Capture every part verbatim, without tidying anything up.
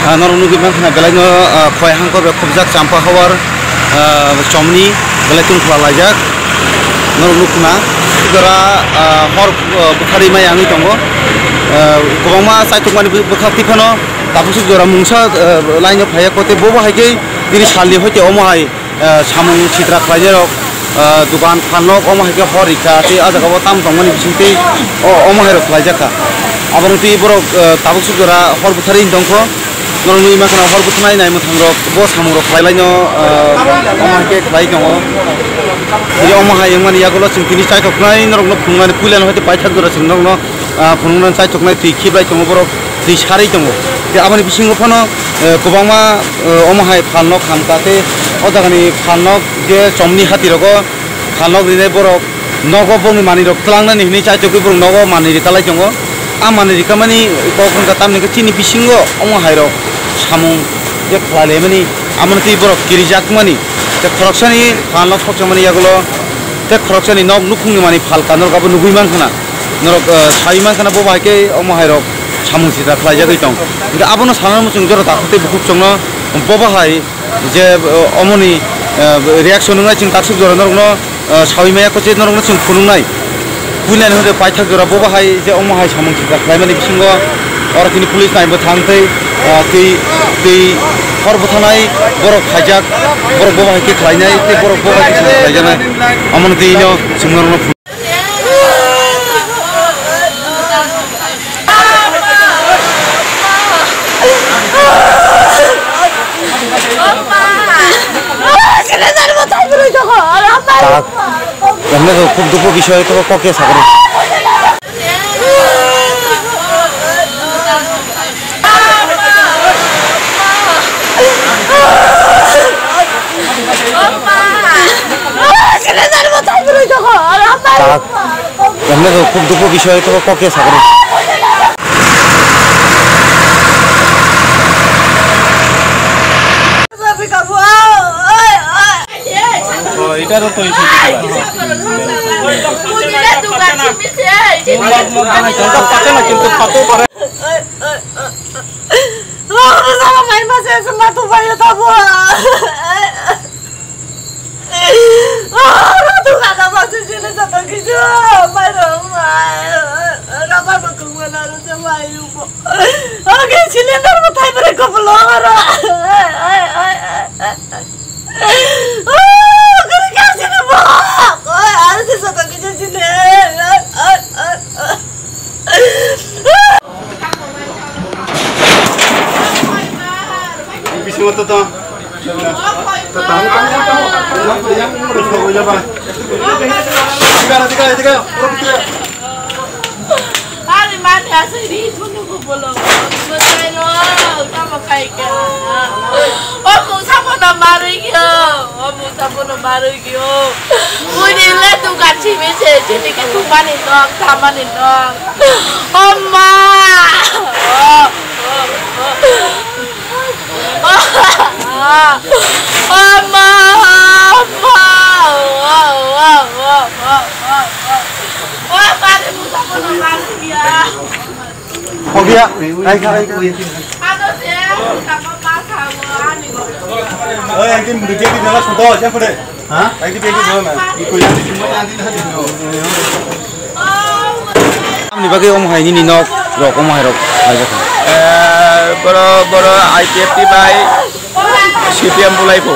Ah, norok nugwi mankha na, belai no, ah, khoi hangkor bai khobjak, champa hawar, ah, chomni belai tungphla laijak. Norok nukna jora, ah, hor, ah, bwkharwi maya wngwi tongo. Ah, kwbangma chaitukmani bw-, bwkhak twi phano tabuk swk jora mungsa, ah, line o phaiya kote, bobo hai khe tini salni hoite omo hai ah, samung sitra khlainairok, ah, dukan phalnok omo hai khe hor rikha tei ah jagao tam tongmani bisingtwi o-, omo hairok khlaijakha. Abono twi borok, ah, tabuk swk jora hor bwtharwi tongkho. Norok nugwi mankha na hor bwtharnai nai mwthangrok bo samungrok khlailaino, ah, omo hai khe khlai tongo. Tei omo hai wngmani yagulo chwng tini chaithoknai norokno phunuknani puilano hai tei paithak jora chwng norokno ah, phunuknani chaithoknai twi khiblai tongo borok, twi sarwi tongo. Tei aboni bisingo phano, eh, kwbangma, eh, omo hai phalnok hamkha tei o jagani phalnok je chomni hatirogo phalnok rinai borok nogo bongni manwirok twlangnani hwnwi chaithokgwi borok nogo manwi rwkalai tongo. A manwi rwkamani kok wngkha tamni hwnkhe chini bisingo omo hairok samung je khlailaimani amoni twi borok kirijakmani tei khoroksani phalnok sokjakmani yagulo tei khoroksani nok nukhungni manwi phalka norok abo nugwi mankha na. Norok, eh, saui mankha na, bo bai khe omo hai rok samung sitra khlaijagwi tong. Hingkhe abono sana muchung jora takhuk tei bukhuk chwngno bo bahai je, eh, omoni, eh, reaction wngnai chwng taksuk jora norokno, eh, saui maya khe norokno chwng phunuknai. Puilani hwnde paithak jora bo bahai je omo hai samung sitra khlaimani bisingo oro kini police nai bwthang tei, eh, tei, tei hor bwthanai borok khaijak, borok bo bahai khe khlainai tei borok bo bahai khe samung khlaijaknai. Omono tei no chwng norokno phunuk. Tak, emne to khub dukho bishoy, to kokya sakori. Tak, emne to khub dukho bishoy, to kokya sakori. Oh, এটা তো তো এসে দিলা। Oke, cylinder bo thai bwrwi kopolo oro. Oh, kori ka sini bo. Oi, aro se soto kisa sini. Bisingo to to. Ani mani asai ri thunu ko bolo. Masai ro, tamo kai ka. O mungsa bono marui gyo. O mungsa bono marui gyo. Uni le tu ka chimi se, chini ke tu mani nok, tamani nok. Oma. Oma, oma. Phobia, raikha, raikha. Oi, ang tin budi dia di dalam sudah, siapa deh? Ha? Ang tin budi dia di dalam. Amni bagwi omo hai nini nok rok, omo hai rok khlai jakha. Eh, boro, boro I P F T bai C P M bulai pho.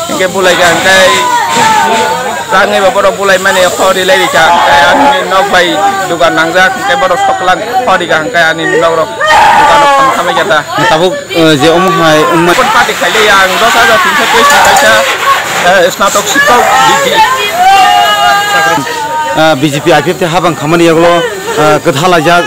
Hingke bulai ka hingke tangwi ba borok bulai mani khori lai rika. Hingke ani nok bai dugan nangjak, hingke borok soklang khori ka hingke ani nok rok dugan rok thang thamai jata. Tabuk, eh, je omo hai wngma- Kon party khaile yang dos hajar tinso teis ni kaisa, eh, snatok sikok D G. Ah, B J P I P F T habang khamani yagulo, ah, kwtha laijak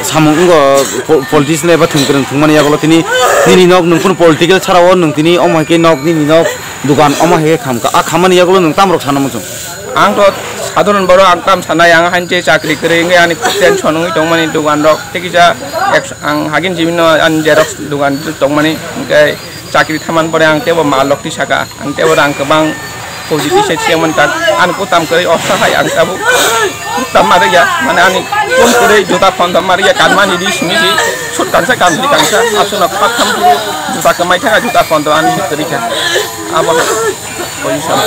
samung wngkha po-, politician eba thwng kwrwng thwngmani yagulo tini nini nok nwng phano political sara o nwng tini omo hai khe nok nini nok dugan omo hai khe khamkha. A khamani yagulo nwng tamrok sana muchung? Ang to sadharon borok, ang tam sanai, ang hain je chakri kwrwi wngwi ani tension wngwi tongmani dugan rok tei kisa ek-, ang hagin jibino ani xerox dugan tongmani hingke chakri thaman pore ang tebo mal rok tisaka, ang tebo rang kwbang Pojiti se chairman tak, ani kutam kwrwi osa hai ang tabuk kutam ma rwya, mane ani kun kwrwi juta phonda ma rwya, kanmani di simi di, sut kansa, kansi kansa, aswkno khatham phuru juta kwmai thangkha, juta phonda ani kwrwi kha. Abo position.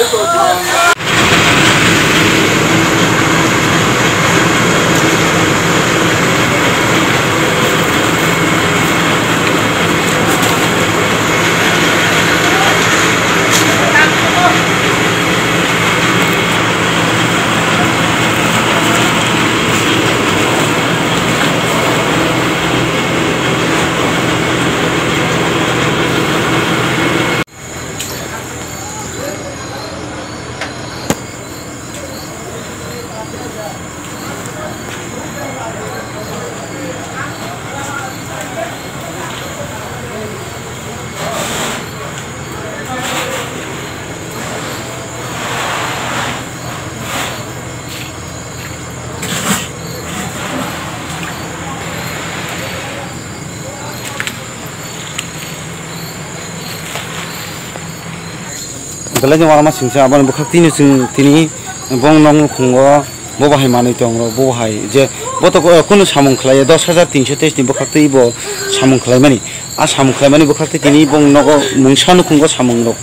Belai no uanama singsa, aboni bwkhak tini chwng tini bong nok nukhungo bo bahai manwi tong rw, bo bahai je bo to kunu samung khlai ya, dos hajar tinso teis ni bwkhak twi bo samung khlaimani. A samung khlaimani bwkhak twi tini bong nogo mungsa nukhungo samung rok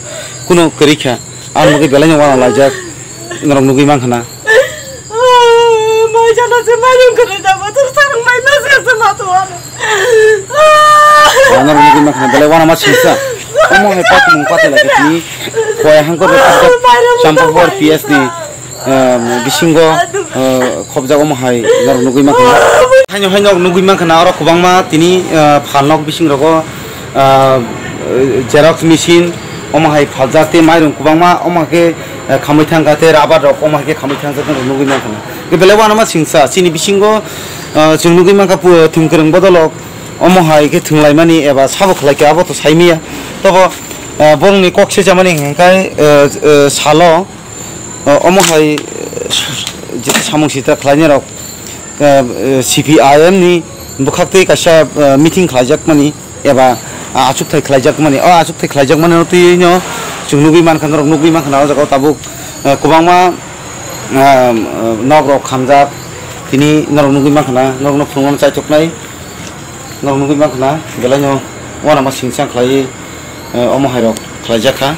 kunu kwrwi kha. Ang bagwi belai no uana laijak, norok nugwi mankha na. Mai jana se mai rung kwrwi da, botor sarung mai ma se se ma to ano. Norok nugwi mankha na, belai uanama singsa. Omo hai pat mung pat lai khe tini khwaya hangkor rok khobjak Champahor P S ni, um, bisingo, uh, khobjak omo hai norok nugwi mankha na. Haino hai norok nugwi mankha na, oro kwbangma tini, uh, phalnok bising rogo ah, xerox machine, omo hai phaljak tei mairung kwbangma, omo khe, eh, khamwi thangkha tei rubber rok omo hai khe khamwi thangjak nugwi mankha. Khe belai uanama singsa, chini bisingo, ah, chwng nugwi mankha pu-, thwng kwrwng bodolok omo hai khe thwnglaimani eba sabo khlaikha, abo to saimanya. Tobo, ah, borokni kok se chamani hwnkhai, eh, eh, salo, O, omo hai, eh, je samung sitra khlainai rok, eh, eh, C P I M ni bwkhak twi kaisa, eh, meeting khlaijakmani eba, ah, achukthai khlaijakmani, o achukthai khlaijakmani no twiwi no chwng nugwi mankha, norok nugwi mankha na o jaga o tabuk, eh, kwbangma, ah, nok rok khamjak, tini norok nugwi mankha na, norok no phunuknani chaichoknai, norok nugwi mankha na, belai no uanama singsa khlaiwi, eh, omo hai rok khlaijakha.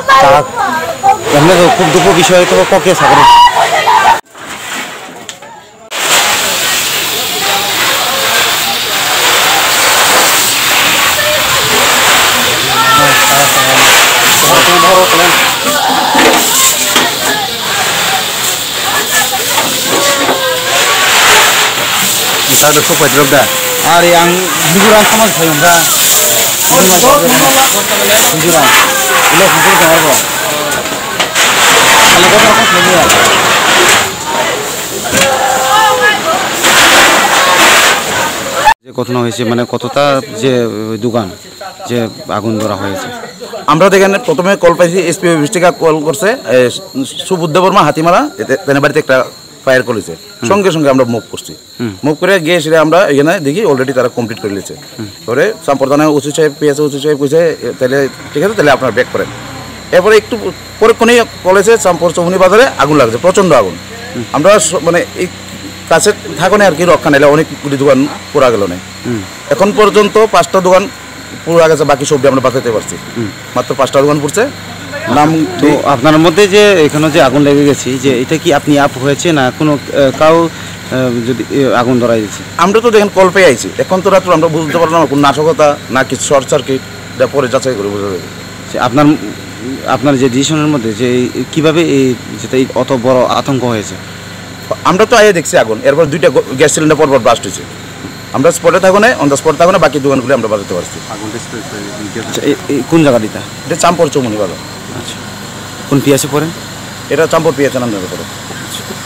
Tak, emne to khub dukho bishoy, to kok khe sagri. Sado sok paidrop da. Are ang dugurang samaj phai ongkha. যে ঘটনা হয়েছে, মানে, কতটা যে, আহ, দোকান যে আগুন ধরা হয়েছে? আমরা তো এখানে প্রথমে কল পাইছি, এসপি অফিস থেকে কল করছে, এ, সুবুদ্ধ বর্মা হাতিমারা, এতে, তেনার বাড়িতে একটা ফায়ার করেছে। হুম। সঙ্গে সঙ্গে আমরা মুভ করছি। হুম। মুভ করে গিয়ে সেটা আমরা এখানে দেখি অলরেডি তারা কমপ্লিট করে নিয়েছে। হুম। পরে চাম্পর থানায় ওসি সাহেব, পিএসও ওসি সাহেব কইছে, "এ, তাহলে ঠিক আছে, তাহলে আপনারা ব্যাক করেন।" এরপরে একটু পরক্ষণেই কল এসে চাম্পর চৌমুহনী বাজারে আগুন লাগছে, প্রচণ্ড আগুন। হুম। আমরা স-, মানে এই কাছে থাকো না আর কি, রক্ষা নাইলে অনেকগুলি দোকান পুরা গেল না। হুম। এখন পর্যন্ত পাঁচটা দোকান পুরা গেছে, বাকি সবটি আমরা বাঁচাতে পারছি। হুম। মাত্র পাঁচটা দোকান পড়ছে। নাম তো নেই। আপনার মধ্যে যে এখানে যে আগুন লেগে গেছে, যে এটা কি আপনি আপ হয়েছে না কোনো, আহ, কাউ, আহ, যদি, আহ, আগুন ধরাই দিয়েছে? আমরা তো দেখেন কল পেয়ে আইছি, এখন তো রাত্রে আমরা বুঝতে পারলাম না কোন নাশকতা না কি শর্ট সার্কিট, এটা পরে যাচাই করে বোঝা যাবে। যে আপনার, আপনার যে ডিসিশনের মধ্যে যে এই, কিভাবে এই, যেটা এই অত বড় আতঙ্ক হয়েছে? আমরা তো আইয়া দেখছি আগুন, এরপর দুইটা গ-, গ্যাস সিলিন্ডার পরপর ব্লাস্ট হয়েছে। আমরা স্পটে থাকো না, অন দ্য স্পট থাকো না, বাকি দোকানগুলি আমরা বাজাতে পারছি। আগুনটা স্প্রেড হয়ে গেছে। আচ্ছা, এ-, এ কোন জায়গা এটা? এটা চাম্পর চৌমুহনী বাজার। আচ্ছা, কোন পিএসে পড়েন? এটা চাম্পর পিএসে নামের উপরে। আচ্ছা,